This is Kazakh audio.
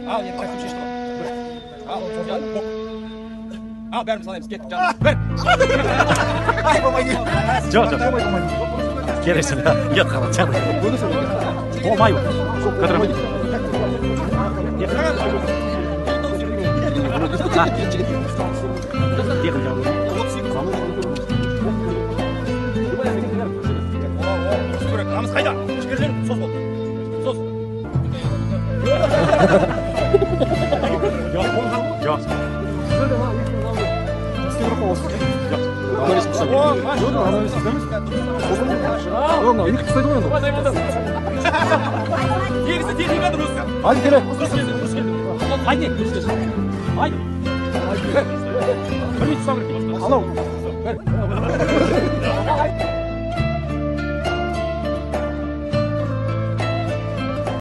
Ал, енді костюм шешті ғой. Бір. Ал, бок. Ал, бәріміз санаймыз, кеттік, жанына. Бір. Жоқ, жоқ. Келесі ұят қалады, жаным. Болмай. Который. Намыс қайда? Жігерлер, соз болды. Соз. Жоқ. Негізі техника дұрыс. Hadi kere. Дұрыс келді, дұрыс келді. Haydi, дұрыс келді. Haydi. Bir. Bir минут ұстау керек. Анау. Бір.